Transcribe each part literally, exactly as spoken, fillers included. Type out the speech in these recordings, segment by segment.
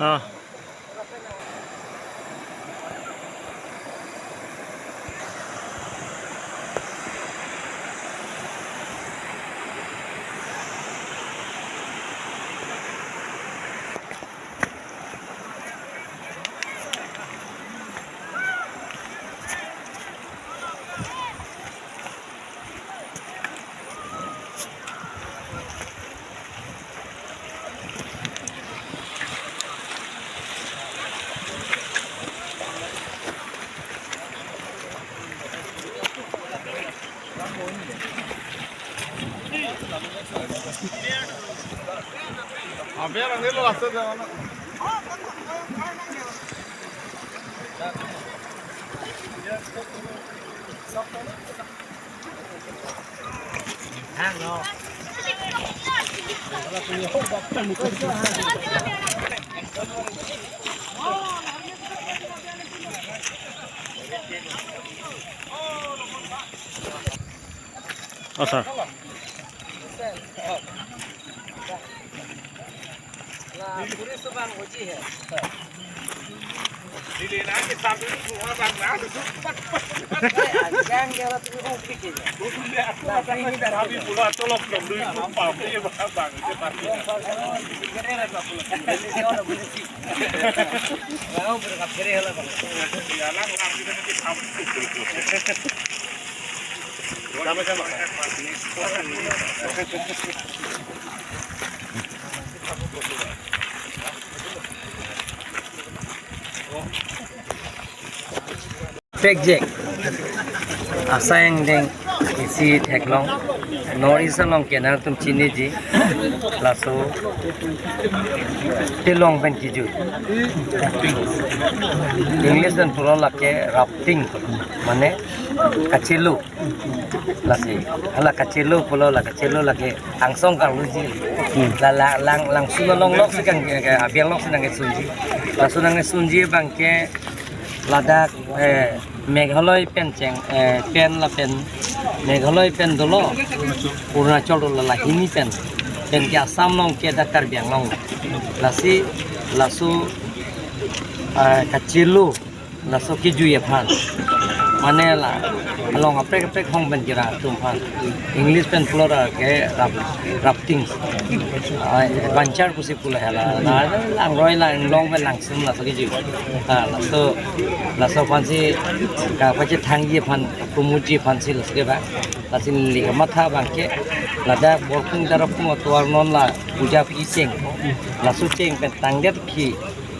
Ah. Oh, sir. Pekjek. Asai angdeng isi theklong. North East along ke nangtum chiniji. Laso telong pen kiju. English pen pulo lake rafting. Mane kachelo. Lasi, hala kachelo pulo, la kachelo lake angsong karluji. Hmm. La, la, lang, langsun along lok si kang, eh, abiang lok si nangkesunji. Laso nangkesunji abangke ladak, eh, Meghalaya pen cheng, eh, pen lapen Meghalaya pen dolo, Arunachal dolo, la hini pen. Pen ke Assam along ke dak Karbi Anglong. Lasi, laso, eh, kachelo laso kejui aphan. Mane la along kaprek kaprek hong pen kira atum aphan. English pen pulo ra ke raf-, rafting. Ai, adventure pusi pulo hala. La langroi la inglong pen langsung laso kejui. Ha, laso, laso aphansi kapachethangji aphan, promote ji aphansi laso ke ba. Lasi neli kamatha abangke ladak Borpung Darapung atovar non la puja aphi cheng. Laso cheng pen tangdet aphi,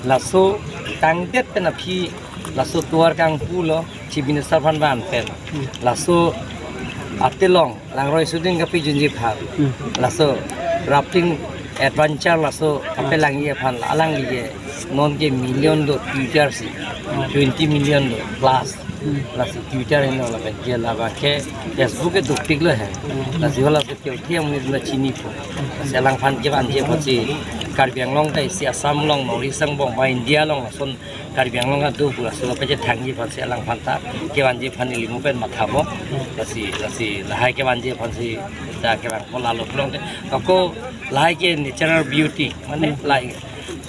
laso tangdet pen aphi laso tovar kangpulo, Chief Minister aphan van pen. Hmm. Laso atelong langroi suding kapejunji aphan. Hmm. Laso rafting adventure laso kapelangji aphan alangli ke non ke million do Twitter si. Hmm. Twenty million do plus. Hmm. Lasi Twitter henlo lapen ke labangke Facebook ke dopiklo he. Hmm. Lasi hala ke tiang ni na chinipo. Lasi alangphan kevanji aphansi Karbi Anglong ta isi Assam along, North East angbong ba India along lason Karbi Anglong kedo pu laso kapachethangji aphansi alangphan ta kevanji aphan ili mo pen mathabo. Lasi, lasi lahai kevanji aphansi ta kevangpo, lalo pulote. Ako lahai ke natural beauty, mane lahai,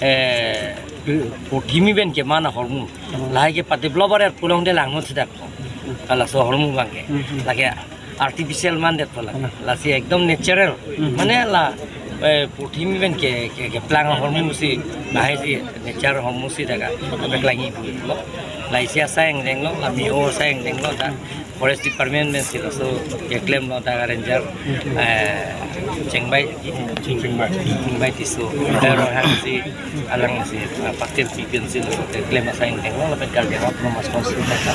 eh, purthimi pen keman ahormu. Lahai ke padevelop aret pulote langno si dak. Halaso ahormu abangke. Lake artificial mandetpo la. Hmm. Lasi ekdom natural. Hmm. Mane la, eh, purthimi pen ke, ke, keplang ahormu si, lahai si, nature ahormu si dak kapeklang ibu lo. La isi asai angdeng lo, la miho asai angdeng lo, dak Forest Department pensi laso keklemlo, dak ranger, hmm, eh, Chingbai, Chingbai. Chingbai Tisso. Dak Ronghang si, alangsi, ah, Patil Pi pensi laso keklem asai angdeng lo, lapen Karbi Anglong Autonomous Council pen ta